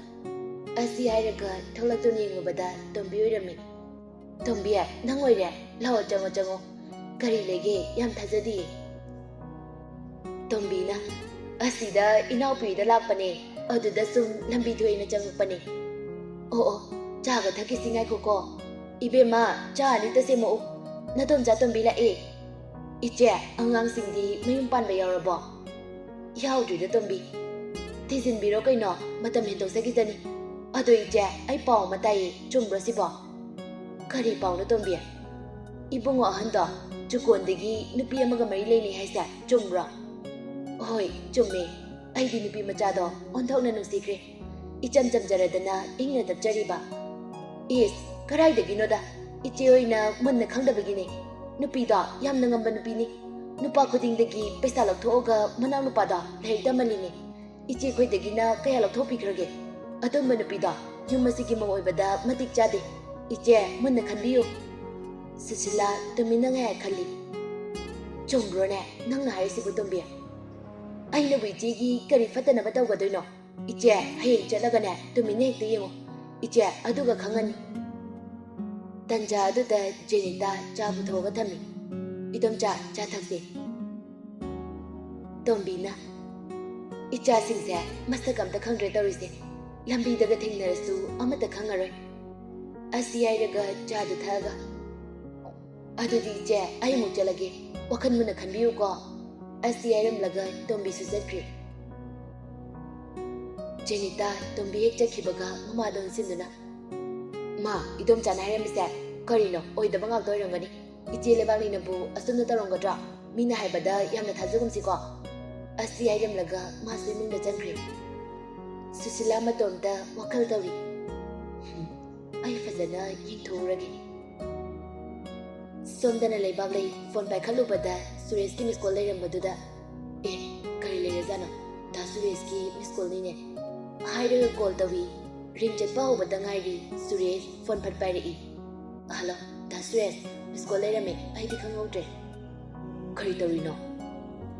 ꯑꯁꯤ ꯍꯥꯏꯔꯒ ꯊꯣꯛꯂꯛꯇꯨꯅ ꯌꯦꯡꯉꯨꯕꯗ ꯇꯣꯝꯕꯤ ꯑꯣꯏꯔꯝꯃꯤ꯫ "ꯇꯣꯝꯕꯤ, ꯅꯪ ꯑꯣꯏꯔꯦ? ꯂꯥꯛꯑꯣ, ꯆꯪꯉꯣ, ꯆꯪꯉꯣ꯫ ꯀꯔꯤ ꯂꯩꯒꯦ? ꯌꯥꯝ ꯊꯥꯖꯗꯤꯌꯦ꯫" ꯇꯣꯝꯕꯤꯅ, "ꯑꯁꯤꯗ ꯏꯅꯥꯎꯄꯤꯗ ꯂꯥꯛꯄꯅꯦ, ꯑꯗꯨꯗ ꯁꯨꯝ ꯂꯝꯕꯤ ꯊꯣꯛꯑꯦꯅ ꯆꯪꯉꯛꯄꯅꯦ꯫" "ꯑꯣ, ꯑꯣ, ꯆꯥꯒ ꯊꯛꯈꯤꯁꯤ, ꯉꯥꯏꯈꯣꯀꯣ꯫ ꯏꯕꯦꯝꯃ, ꯆꯥ ꯑꯅꯤꯇ ꯁꯦꯝꯃꯛꯎ꯫ ꯅꯗꯣꯝꯆꯥ ꯇꯣꯝꯕꯤ ꯂꯥꯛꯑꯦ꯫" "ꯏꯆꯦ, ꯑꯉꯥꯡꯁꯤꯡꯗꯤ ꯃꯌꯨꯝ ꯄꯥꯟꯕ ꯌꯥꯎꯔꯕꯣ?" ꯌꯥꯎꯗ꯭ꯔꯤꯗ ꯇꯣꯝꯕꯤ꯫ ꯊꯤꯖꯤꯟꯕꯤꯔꯣ ꯀꯩꯅꯣ, ꯃꯇꯝ ꯍꯦꯟꯗꯣꯛꯆꯈꯤꯖꯅꯤ꯫ ꯑꯗꯣ ꯏꯆꯦ, ꯑꯩ ꯄꯥꯎ ꯑꯃ ꯇꯥꯏꯌꯦ, ꯆꯨꯝꯕ꯭ꯔꯣ ꯁꯤꯕꯣ? ꯀꯔꯤ ꯄꯥꯎꯅꯣ ꯇꯣꯝꯕꯤ? ꯏꯕꯨꯡꯉꯣ ꯑꯍꯟꯗꯣ ꯆꯨꯀꯣꯟꯗꯒꯤ ꯅꯨꯄꯤ ꯑꯃꯒ ꯃꯔꯤ ꯂꯩꯅꯩ ꯍꯥꯏꯁꯦ ꯆꯨꯝꯕ꯭ꯔꯣ? ꯍꯣꯏ, ꯆꯨꯝꯃꯦ꯫ ꯑꯩꯗꯤ ꯅꯨꯄꯤ ꯃꯆꯥꯗꯣ ꯑꯣꯟꯊꯣꯛꯅ ꯅꯨꯡꯁꯤꯈ꯭ꯔꯦ꯫ ꯏꯆꯝ ꯆꯝꯖꯔꯗꯅ ꯏꯪꯅ ꯇꯞꯆꯔꯤꯕ꯫ ꯏꯁ, ꯀꯔꯥꯏꯗꯒꯤꯅꯣꯗ, ꯏꯆꯦ ꯍꯣꯏꯅ ꯃꯨꯟꯅ ꯈꯪꯗꯕꯒꯤꯅꯦ꯫ ꯅꯨꯄꯤꯗꯣ ꯌꯥꯝꯅ ꯉꯝꯕ ꯅꯨꯄꯤꯅꯤ꯫ ꯅꯨꯄꯥ ꯈꯨꯗꯤꯡꯗꯒꯤ ꯄꯩꯁꯥ ꯂꯧꯊꯣꯛꯑꯒ ꯃꯅꯥꯎ ꯅꯨꯄꯥꯗꯣ ꯂꯥꯏꯔꯤꯛ ꯇꯝꯍꯜꯂꯤꯅꯦ꯫ ꯏꯆꯦ ꯈꯣꯏꯗꯒꯤꯅ ꯀꯌꯥ ꯂꯧꯊꯣꯛꯄꯤꯈ꯭ꯔꯒꯦ? ꯑꯗꯨꯝꯕ ꯅꯨꯄꯤꯗꯣ ꯌꯨꯝ ꯑꯁꯤꯒꯤ ꯃꯧ ꯑꯣꯏꯕꯗ ꯃꯇꯤꯛ ꯆꯥꯗꯦ꯫ ꯏꯆꯦ, ꯃꯨꯟꯅ ꯈꯟꯕꯤꯌꯨ꯫ ꯁꯨꯁꯤꯂꯥ ꯇꯨꯃꯤꯟꯅ ꯉꯥꯏꯍꯥꯛ ꯈꯜꯂꯤ꯫ ꯆꯨꯝꯕ꯭ꯔꯣꯅꯦ ꯅꯪꯅ ꯍꯥꯏꯔꯤꯁꯤꯕꯨ, ꯇꯣꯝꯕꯤ? ꯑꯩꯅꯕꯨ ꯏꯆꯦꯒꯤ ꯀꯔꯤ ꯐꯠꯇꯅꯕ ꯇꯧꯒꯗꯣꯏꯅꯣ? ꯏꯆꯦ, ꯍꯌꯦꯡ ꯆꯠꯂꯒꯅꯦ ꯇꯨꯃꯤꯟꯅ ꯍꯦꯛꯇ ꯌꯦꯡꯉꯨ꯫ ꯏꯆꯦ, ꯑꯗꯨꯒ ꯈꯪꯉꯅꯤ꯫ ꯇꯟꯖꯥ ꯑꯗꯨꯗ ꯖꯦꯅꯤꯇꯥ ꯆꯥ ꯄꯨꯊꯣꯛꯑꯒ ꯊꯝꯃꯤ꯫ "ꯏꯗꯣꯝꯆꯥ, ꯆꯥ ꯊꯛꯁꯤ꯫" ꯇꯣꯝꯕꯤꯅ, "ꯏꯆꯥꯁꯤꯡꯁꯦ ꯃꯁꯛ ꯑꯝꯇ ꯈꯪꯗ꯭ꯔꯦ ꯇꯧꯔꯤꯁꯦ꯫ ꯂꯝꯕꯤꯗꯒ ꯊꯦꯡꯅꯔꯁꯨ ꯑꯃꯠꯇ ꯈꯪꯉꯔꯣꯏ꯫" ꯑꯁꯤ ꯍꯥꯏꯔꯒ ꯆꯥꯗꯨ ꯊꯛꯑꯒ, "ꯑꯗꯨꯗꯤ ꯏꯆꯦ, ꯑꯩ ꯑꯃꯨꯛ ꯆꯠꯂꯒꯦ꯫ ꯋꯥꯈꯜ ꯃꯨꯟꯅ ꯈꯟꯕꯤꯌꯨꯀꯣ꯫" ꯑꯁꯤ ꯍꯥꯏꯔꯝꯂꯒ ꯇꯣꯝꯕꯤꯁꯨ ꯆꯠꯈ꯭ꯔꯦ꯫ ꯖꯦꯅꯤꯇꯥ ꯇꯣꯝꯕꯤ ꯍꯦꯛ ꯆꯠꯈꯤꯕꯒ ꯃꯃꯥꯗ ꯑꯣꯟꯁꯤꯟꯗꯨꯅ, "ꯃꯥ, ꯏꯗꯣꯝꯆꯥꯅ ꯍꯥꯏꯔꯝꯃꯤꯁꯦ ꯀꯔꯤꯅꯣ? ꯑꯣꯏꯗꯕ ꯉꯥꯛꯇ ꯑꯣꯏꯔꯝꯒꯅꯤ꯫ ꯏꯆꯦ ꯂꯩꯕꯥꯛꯂꯩꯅꯕꯨ ꯑꯁꯨꯝꯅ ꯇꯧꯔꯝꯒꯗ꯭ꯔꯣ? ꯃꯤꯅ ꯍꯥꯏꯕꯗ ꯌꯥꯝꯅ ꯊꯥꯖꯒꯨꯝꯁꯤꯀꯣ꯫" ꯑꯁꯤ ꯍꯥꯏꯔꯝꯂꯒ ꯃꯥꯁꯨ ꯏꯃꯨꯡꯗ ꯆꯪꯈ꯭ꯔꯦ꯫ ꯁꯨꯁꯤꯂꯥ ꯃꯇꯣꯝꯇ ꯋꯥꯈꯜ ꯇꯧꯔꯤ꯫ "ꯍꯨꯝ, ꯑꯩ ꯐꯖꯅ ꯌꯦꯡꯊꯣꯛꯎꯔꯒꯦ꯫" ꯁꯣꯝꯗꯅ ꯂꯩꯕꯥꯛꯂꯩ ꯐꯣꯟ ꯄꯥꯏꯈꯠꯂꯨꯕꯗ ꯁꯨꯔꯦꯁꯀꯤ ꯃꯤꯁ ꯀꯣꯜ ꯂꯩꯔꯝꯕꯗꯨꯗ, "ꯑꯦ, ꯀꯔꯤ ꯂꯩꯔꯖꯥꯠꯅꯣ? ꯗꯥ ꯁꯨꯔꯦꯁꯀꯤ ꯃꯤꯁ ꯀꯣꯜꯅꯤꯅꯦ꯫" ꯍꯥꯏꯔꯒ ꯀꯣꯜ ꯇꯧꯏ꯫ ꯔꯤꯡ ꯆꯠꯄ ꯍꯧꯕꯗ ꯉꯥꯏꯔꯤ꯫ ꯁꯨꯔꯦꯁ ꯐꯣꯟ ꯐꯠ ꯄꯥꯏꯔꯛꯏ꯫ "ꯍꯜꯂꯣ, ꯗꯥ ꯁꯨꯔꯦꯁ, ꯃꯤꯁ ꯀꯣꯜ ꯂꯩꯔꯝꯃꯦ, ꯑꯩꯗꯤ ꯈꯪꯍꯧꯗ꯭ꯔꯦ꯫" "ꯀꯔꯤ ꯇꯧꯔꯤꯅꯣ?"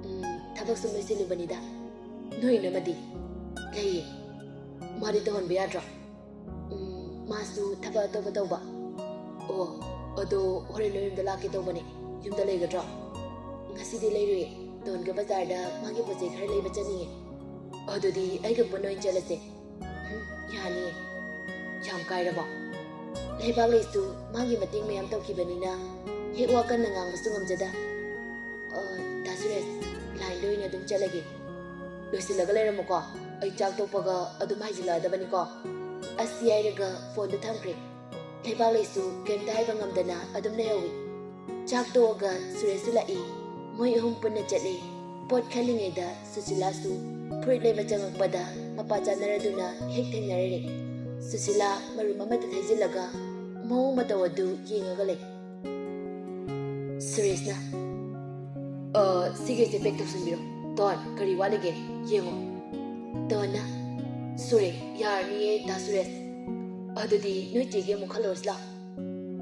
"ꯎꯝ, ꯊꯕꯛ ꯁꯨꯝ ꯂꯣꯏꯁꯤꯜꯂꯨꯕꯅꯤꯗ꯫" "ꯅꯣꯏ ꯏꯅꯝꯃꯗꯤ?" "ꯂꯩꯌꯦ꯫" "ꯃꯥꯗꯤ ꯇꯧꯍꯟꯕ ꯌꯥꯗ꯭ꯔꯣ?" "ꯎꯝ, ꯃꯥꯁꯨ ꯊꯕꯛ ꯑꯇꯣꯞꯄ ꯇꯧꯕ꯫" "ꯑꯣ, ꯑꯗꯣ ꯍꯣꯔꯦꯟ ꯅꯣꯏ ꯌꯨꯝꯗ ꯂꯥꯛꯀꯦ ꯇꯧꯕꯅꯦ꯫ ꯌꯨꯝꯗ ꯂꯩꯒꯗ꯭ꯔꯣ?" "ꯉꯁꯤꯗꯤ ꯂꯩꯔꯣꯏꯌꯦ꯫ ꯗꯣꯟꯒ ꯕꯖꯥꯔꯗ ꯃꯥꯒꯤ ꯄꯣꯠ ꯆꯩ ꯈꯔ ꯂꯩꯕ ꯆꯠꯅꯤꯡꯉꯦ꯫" "ꯑꯗꯨꯗꯤ ꯑꯩꯒ ꯄꯨꯟꯅ ꯑꯣꯏꯅ ꯆꯠꯂꯁꯦ꯫" "ꯎꯝ, ꯌꯥꯅꯤꯌꯦ꯫" "ꯌꯥꯝ ꯀꯥꯏꯔꯕꯣ?" "ꯂꯩꯕꯥꯛꯂꯩꯁꯨ ꯃꯥꯒꯤ ꯃꯇꯦꯡ ꯃꯌꯥꯝ ꯇꯧꯈꯤꯕꯅꯤꯅ ꯍꯦꯛ ꯋꯥ ꯀꯟꯅ ꯉꯥꯡꯕꯁꯨ ꯉꯝꯖꯗ꯫" "ꯑ, ꯗꯥ ꯁꯨꯔꯦꯁ, ꯂꯥꯏꯟꯗ ꯑꯣꯏꯅ ꯑꯗꯨꯝ ꯆꯠꯂꯒꯦ꯫" ꯂꯣꯏꯁꯤꯜꯂꯒ ꯂꯩꯔꯝꯃꯨꯀꯣ, ꯑꯩ ꯆꯥꯛ ꯇꯣꯛꯄꯒ ꯑꯗꯨꯝ ꯍꯥꯏꯖꯤꯜꯂꯛꯑꯗꯕꯅꯤꯀꯣ꯫ ꯑꯁꯤ ꯍꯥꯏꯔꯒ ꯐꯣꯟꯗꯨ ꯊꯝꯈ꯭ꯔꯦ꯫ ꯂꯩꯕꯥꯛꯂꯩꯁꯨ ꯀꯩꯝꯇ ꯍꯥꯏꯕ ꯉꯝꯗꯅ ꯑꯗꯨꯝ ꯂꯩꯍꯧꯏ꯫ ꯆꯥꯛ ꯇꯣꯛꯑꯒ ꯁꯨꯔꯦꯁꯁꯨ ꯂꯥꯛꯏ꯫ ꯃꯣꯏ ꯑꯍꯨꯝ ꯄꯨꯟꯅ ꯆꯠꯂꯤ꯫ ꯄꯣꯠ ꯈꯜꯂꯤꯉꯩꯗ ꯁꯨꯁꯤꯂꯥꯁꯨ ꯐꯨꯔꯤꯠ ꯂꯩꯕ ꯆꯪꯉꯛꯄꯗ ꯃꯄꯥ ꯆꯥꯅꯔꯗꯨꯅ ꯍꯦꯛ ꯊꯦꯡꯅꯔꯔꯦ꯫ ꯁꯨꯁꯤꯂꯥ ꯃꯔꯨꯝ ꯑꯃꯗ ꯊꯩꯖꯤꯜꯂꯒ ꯃꯑꯣꯡ ꯃꯇꯧ ꯑꯗꯨ ꯌꯦꯡꯉꯒ ꯂꯩ꯫ ꯁꯨꯔꯦꯁꯅ, "ꯑ, ꯁꯤꯒꯩꯁꯦ ꯄꯦꯛ ꯇꯧꯁꯟꯕꯤꯔꯣ꯫ ꯗꯣꯟ, ꯀꯔꯤ ꯋꯥꯠꯂꯤꯒꯦ? ꯌꯦꯡꯉꯣ꯫" ꯗꯣꯟꯅ, "ꯁꯨꯔꯦ, ꯌꯥꯔꯅꯤꯌꯦ ꯗꯥ ꯁꯨꯔꯦꯁ꯫ ꯑꯗꯨꯗꯤ ꯅꯣꯏ ꯆꯦꯒꯤ ꯑꯃꯨꯛ ꯈꯜꯂꯨꯔꯁꯤ ꯂꯥꯎ꯫"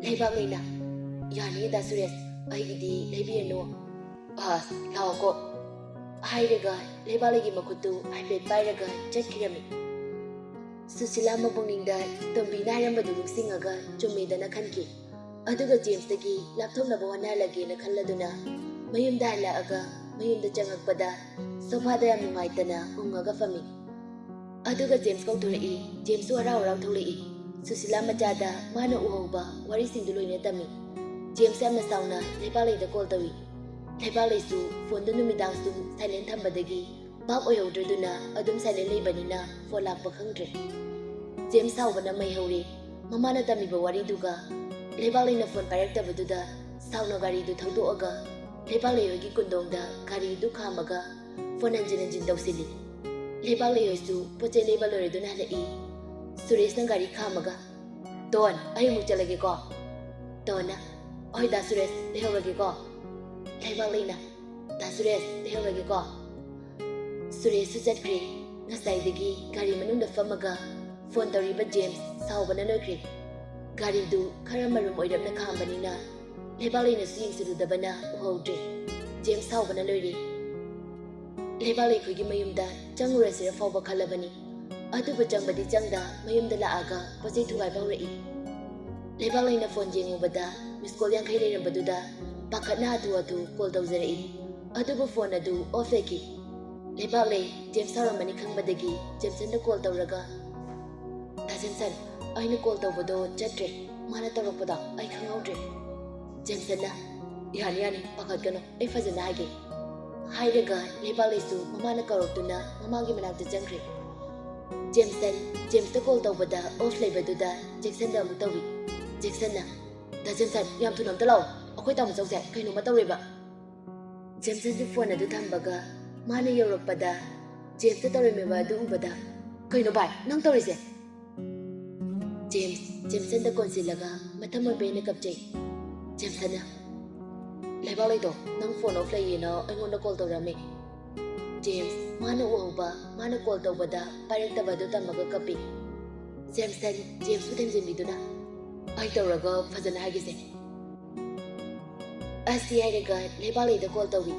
ꯂꯩꯕꯥꯛꯂꯩꯅ, "ꯌꯥꯅꯤꯌꯦ ꯗꯥ ꯁꯨꯔꯦꯁ, ꯑꯩꯒꯤꯗꯤ ꯂꯩꯕꯤꯔꯅꯨ꯫ ꯑꯁ, ꯂꯥꯛꯑꯣꯀꯣ꯫" ꯍꯥꯏꯔꯒ ꯂꯩꯕꯥꯛꯂꯩꯒꯤ ꯃꯈꯨꯠꯇꯨ ꯍꯥꯏꯐꯦꯠ ꯄꯥꯏꯔꯒ ꯆꯠꯈꯤꯔꯝꯃꯤ꯫ ꯁꯨꯁꯤꯂꯥ ꯃꯄꯨꯛꯅꯤꯡꯗ ꯇꯣꯝꯕꯤꯅ ꯍꯥꯏꯔꯝꯕꯗꯨ ꯅꯤꯡꯁꯤꯡꯉꯒ ꯆꯨꯝꯃꯦꯗꯅ ꯈꯟꯈꯤ꯫ ꯑꯗꯨꯒ ꯖꯦꯝꯁꯇꯒꯤ ꯂꯥꯞꯊꯣꯛꯅꯕ ꯍꯣꯠꯅꯍꯜꯂꯒꯦꯅ ꯈꯜꯂꯗꯨꯅ ꯃꯌꯨꯝꯗ ꯍꯜꯂꯛꯑꯒ ꯃꯌꯨꯝꯗ ꯆꯪꯉꯛꯄꯗ ꯁꯣꯐꯥꯗ ꯌꯥꯝ ꯅꯨꯡꯉꯥꯏꯇꯅ ꯎꯪꯉꯒ ꯐꯝꯃꯤ꯫ ꯑꯗꯨꯒ ꯖꯦꯝꯁ ꯀꯧꯊꯣꯔꯛꯏ꯫ ꯖꯦꯝꯁꯁꯨ ꯍꯔꯥꯎ ꯍꯔꯥꯎ ꯊꯣꯛꯂꯛꯏ꯫ ꯁꯨꯁꯤꯂꯥ ꯃꯆꯥꯗ ꯃꯥꯅ ꯎꯍꯧꯕ ꯋꯥꯔꯤꯁꯤꯡꯗꯨ ꯂꯣꯏꯅ ꯇꯝꯃꯤ꯫ ꯖꯦꯝꯁ ꯌꯥꯝꯅ ꯁꯥꯎꯅ ꯂꯩꯕꯥꯛꯂꯩꯗ ꯀꯣꯜ ꯇꯧꯏ꯫ ꯂꯩꯕꯥꯛꯂꯩꯁꯨ ꯐꯣꯟꯗꯨ ꯅꯨꯃꯤꯗꯥꯡ ꯁꯨꯝ ꯁꯥꯏꯂꯦꯟ ꯊꯝꯕꯗꯒꯤ ꯚꯥꯞ ꯑꯣꯏꯍꯧꯗ꯭ꯔꯗꯨꯅ ꯑꯗꯨꯝ ꯁꯥꯏꯂꯦꯟ ꯂꯩꯕꯅꯤꯅ ꯐꯣꯟ ꯂꯥꯛꯄ ꯈꯪꯗ꯭ꯔꯦ꯫ ꯖꯦꯝꯁ ꯁꯥꯎꯕꯅ ꯃꯩ ꯍꯧꯔꯦ꯫ ꯃꯃꯥꯅ ꯇꯝꯃꯤꯕ ꯋꯥꯔꯤꯗꯨꯒ ꯂꯩꯕꯥꯛꯂꯩꯅ ꯐꯣꯟ ꯄꯥꯏꯔꯛꯇꯕꯗꯨꯗ ꯁꯥꯎꯅ ꯒꯥꯔꯤꯗꯨ ꯊꯧꯗꯣꯛꯑꯒ ꯂꯩꯕꯥꯛꯂꯩ ꯍꯣꯏꯒꯤ ꯀꯨꯟꯗꯣꯡꯗ ꯒꯥꯔꯤꯗꯨ ꯈꯥꯝꯃꯒ ꯐꯣꯟ ꯍꯟꯖꯤꯟ ꯍꯟꯖꯤꯟ ꯇꯧꯁꯤꯜꯂꯤ꯫ ꯂꯩꯕꯥꯛꯂꯩ ꯍꯣꯏꯁꯨ ꯄꯣꯠ ꯆꯩ ꯂꯩꯕ ꯂꯣꯏꯔꯗꯨꯅ ꯍꯜꯂꯛꯏ꯫ ꯁꯨꯔꯦꯁꯅ ꯒꯥꯔꯤ ꯈꯥꯝꯃꯒ, "ꯗꯣꯟ, ꯑꯩ ꯑꯃꯨꯛ ꯆꯠꯂꯒꯦꯀꯣ꯫" ꯗꯣꯟꯅ, "ꯍꯣꯏ ꯗꯥ ꯁꯨꯔꯦꯁ, ꯂꯩꯍꯧꯔꯒꯦꯀꯣ꯫" ꯂꯩꯕꯥꯛꯂꯩꯅ, "ꯗꯥ ꯁꯨꯔꯦꯁ, ꯂꯩꯍꯧꯔꯒꯦꯀꯣ꯫" ꯁꯨꯔꯦꯁꯁꯨ ꯆꯠꯈ꯭ꯔꯦ꯫ ꯉꯁꯥꯏꯗꯒꯤ ꯒꯥꯔꯤ ꯃꯅꯨꯡꯗ ꯐꯝꯃꯒ ꯐꯣꯟ ꯇꯧꯔꯤꯕ ꯖꯦꯝꯁ ꯁꯥꯎꯕꯅ ꯂꯣꯏꯈ꯭ꯔꯦ꯫ ꯒꯥꯔꯤꯗꯨ ꯈꯔ ꯃꯔꯨꯝ ꯑꯣꯏꯔꯞꯅ ꯈꯥꯝꯕꯅꯤꯅ ꯂꯩꯕꯥꯛꯂꯩꯅꯁꯨ ꯌꯦꯡꯁꯤꯜꯂꯨꯗꯕꯅ ꯎꯍꯧꯗ꯭ꯔꯦ꯫ ꯖꯦꯝꯁ ꯁꯥꯎꯕꯅ ꯂꯣꯏꯔꯦ꯫ ꯂꯩꯕꯥꯛꯂꯩ ꯈꯣꯏꯒꯤ ꯃꯌꯨꯝꯗ ꯆꯪꯉꯨꯔꯁꯤꯔ ꯐꯥꯎꯕ ꯈꯜꯂꯕꯅꯤ꯫ ꯑꯗꯨꯕꯨ ꯆꯪꯕꯗꯤ ꯆꯪꯗ ꯃꯌꯨꯝꯗ ꯂꯥꯛꯑꯒ ꯄꯣꯠ ꯆꯩ ꯊꯨꯒꯥꯏꯕ ꯍꯧꯔꯛꯏ꯫ ꯂꯩꯕꯥꯛꯂꯩꯅ ꯐꯣꯟ ꯌꯦꯡꯉꯨꯕꯗ ꯃꯤꯁ ꯀꯣꯜ ꯌꯥꯡꯈꯩ ꯂꯩꯔꯝꯕꯗꯨꯗ ꯄꯥꯈꯠꯅ ꯍꯥꯊꯨ ꯍꯥꯊꯨ ꯀꯣꯜ ꯇꯧꯖꯔꯛꯏ꯫ ꯑꯗꯨꯕꯨ ꯐꯣꯟ ꯑꯗꯨ ꯑꯣꯐ ꯂꯩꯈꯤ꯫ ꯂꯩꯕꯥꯛꯂꯩ ꯖꯦꯝꯁ ꯁꯥꯎꯔꯝꯃꯅꯤ ꯈꯪꯕꯗꯒꯤ ꯖꯦꯝꯁꯟꯗ ꯀꯣꯜ ꯇꯧꯔꯒ, "ꯗꯥ ꯖꯦꯝꯁꯟ, ꯑꯩꯅ ꯀꯣꯜ ꯇꯧꯕꯗꯣ ꯆꯠꯇ꯭ꯔꯦ꯫ ꯃꯥꯅ ꯇꯧꯔꯛꯄꯗꯣ ꯑꯩ ꯈꯪꯍꯧꯗ꯭ꯔꯦ꯫" ꯖꯦꯝꯁꯟꯅ, "ꯌꯥꯅꯤ, ꯌꯥꯅꯤ, ꯄꯥꯈꯠꯀꯅꯨ, ꯑꯩ ꯐꯖꯅ ꯍꯥꯏꯒꯦ꯫" ꯍꯥꯏꯔꯒ ꯂꯩꯕꯥꯛꯂꯩꯁꯨ ꯃꯃꯥꯅ ꯀꯧꯔꯛꯇꯨꯅ ꯃꯃꯥꯒꯤ ꯃꯅꯥꯛꯇ ꯆꯪꯈ꯭ꯔꯦ꯫ ꯖꯦꯝꯁꯟ ꯖꯦꯝꯁꯇ ꯀꯣꯜ ꯇꯧꯕꯗ ꯑꯣꯐ ꯂꯩꯕꯗꯨꯗ ꯖꯦꯛꯁꯟꯗ ꯑꯃꯨꯛ ꯇꯧꯏ꯫ ꯖꯦꯛꯁꯟꯅ, "ꯗꯥ ꯖꯦꯝꯁꯟ, ꯌꯥꯝ ꯊꯨꯅ ꯑꯝꯇ ꯂꯥꯛꯑꯣ, ꯑꯩꯈꯣꯏ ꯇꯥꯃꯣ ꯆꯧꯁꯦ ꯀꯩꯅꯣꯝꯃ ꯇꯧꯔꯦꯕ꯫" ꯖꯦꯝꯁꯟꯁꯨ ꯐꯣꯟ ꯑꯗꯨ ꯊꯝꯕꯒ ꯃꯥꯅ ꯌꯧꯔꯛꯄꯗ ꯖꯦꯝꯁꯇ ꯇꯧꯔꯝꯃꯤꯕ ꯑꯗꯨ ꯎꯕꯗ, "ꯀꯩꯅꯣ ꯚꯥꯏ, ꯅꯪ ꯇꯧꯔꯤꯁꯦ?" ꯖꯦꯝꯁ ꯖꯦꯝꯁꯟꯗ ꯀꯣꯟꯁꯤꯜꯂꯒ ꯃꯊꯃꯣꯏ ꯄꯦꯟꯅ ꯀꯞꯆꯩ꯫ ꯖꯦꯝꯁꯟꯅ, "ꯂꯩꯕꯥꯛꯂꯩꯗꯣ ꯅꯪ ꯐꯣꯟ ꯑꯣꯐ ꯂꯩꯌꯦꯅ ꯑꯩꯉꯣꯟꯗ ꯀꯣꯜ ꯇꯧꯔꯛꯑꯝꯃꯦ꯫" ꯖꯦꯝꯁ ꯃꯥꯅ ꯎꯍꯧꯕ, ꯃꯥꯅ ꯀꯣꯜ ꯇꯧꯕꯗ ꯄꯥꯏꯔꯛꯇꯕ ꯑꯗꯨ ꯇꯝꯃꯒ ꯀꯞꯄꯤ꯫ ꯖꯦꯝꯁꯟ ꯖꯦꯝꯁꯄꯨ ꯊꯦꯝꯖꯤꯟꯕꯤꯗꯨꯅ, "ꯑꯩ ꯇꯧꯔꯒ ꯐꯖꯅ ꯍꯥꯏꯒꯦꯁꯦ꯫" ꯑꯁꯤ ꯍꯥꯏꯔꯒ ꯂꯩꯕꯥꯛꯂꯩꯗ ꯀꯣꯜ ꯇꯧꯏ꯫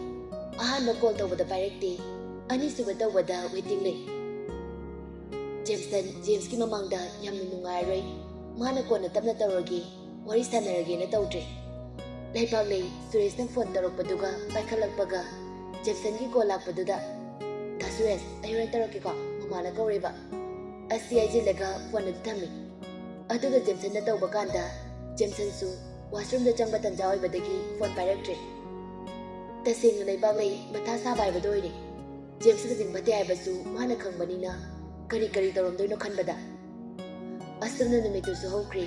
ꯑꯍꯥꯟꯕ ꯀꯣꯜ ꯇꯧꯕꯗ ꯄꯥꯏꯔꯛꯇꯦ, ꯑꯅꯤꯁꯨꯕ ꯇꯧꯕꯗ ꯋꯦꯇꯤꯡ ꯂꯩ꯫ ꯖꯦꯝꯁꯟ ꯖꯦꯝꯁꯀꯤ ꯃꯃꯥꯡꯗ ꯌꯥꯝꯅ ꯅꯨꯡꯉꯥꯏꯔꯣꯏ, ꯃꯥꯅ ꯀꯣꯟꯅ ꯇꯞꯅ ꯇꯧꯔꯒꯦ, ꯋꯥꯔꯤ ꯁꯥꯟꯅꯔꯒꯦꯅ ꯇꯧꯗ꯭ꯔꯦ꯫ ꯂꯩꯕꯥꯛꯂꯩ ꯁꯨꯔꯦꯁꯅ ꯐꯣꯟ ꯇꯧꯔꯛꯄꯗꯨꯒ ꯄꯥꯏꯈꯠꯂꯛꯄꯒ ꯖꯦꯝꯁꯟꯒꯤ ꯀꯣꯜ ꯂꯥꯛꯄꯗꯨꯗ, "ꯗꯥ ꯁꯨꯔꯦꯁ, ꯑꯩ ꯍꯣꯔꯦꯟ ꯇꯧꯔꯛꯀꯦꯀꯣ, ꯃꯃꯥꯅ ꯀꯧꯔꯦꯕ꯫" ꯑꯁꯤ ꯍꯥꯏꯖꯤꯜꯂꯒ ꯐꯣꯟ ꯑꯗꯨ ꯊꯝꯃꯤ꯫ ꯑꯗꯨꯒ ꯖꯦꯝꯁꯟꯅ ꯇꯧꯕ ꯀꯥꯟꯗ ꯖꯦꯝꯁꯟꯁꯨ ꯋꯥꯁꯔꯨꯝꯗ ꯆꯪꯕ ꯇꯟꯖꯥ ꯑꯣꯏꯕꯗꯒꯤ ꯐꯣꯟ ꯄꯥꯏꯔꯛꯇ꯭ꯔꯦ꯫ ꯇꯁꯦꯡꯅ ꯂꯩꯕꯥꯛꯂꯩ ꯃꯊꯥ ꯁꯥꯕ ꯍꯥꯏꯕꯗꯣ ꯑꯣꯏꯔꯦ꯫ ꯖꯦꯝꯁ ꯃꯆꯤꯡ ꯐꯠꯇꯦ ꯍꯥꯏꯕꯁꯨ ꯃꯥꯅ ꯈꯪꯕꯅꯤꯅ ꯀꯔꯤ ꯀꯔꯤ ꯇꯧꯔꯝꯗꯣꯏꯅꯣ ꯈꯟꯕꯗ꯫ ꯑꯁꯨꯝꯅ ꯅꯨꯃꯤꯠꯇꯨꯁꯨ ꯍꯧꯈ꯭ꯔꯦ꯫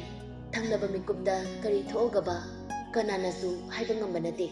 ꯊꯪꯅꯕ ꯃꯤꯀꯨꯞꯇ ꯀꯔꯤ ꯊꯣꯛꯑꯒꯕ ꯀꯅꯥꯅꯁꯨ ꯍꯥꯏꯕ ꯉꯝꯕ ꯅꯠꯇꯦ꯫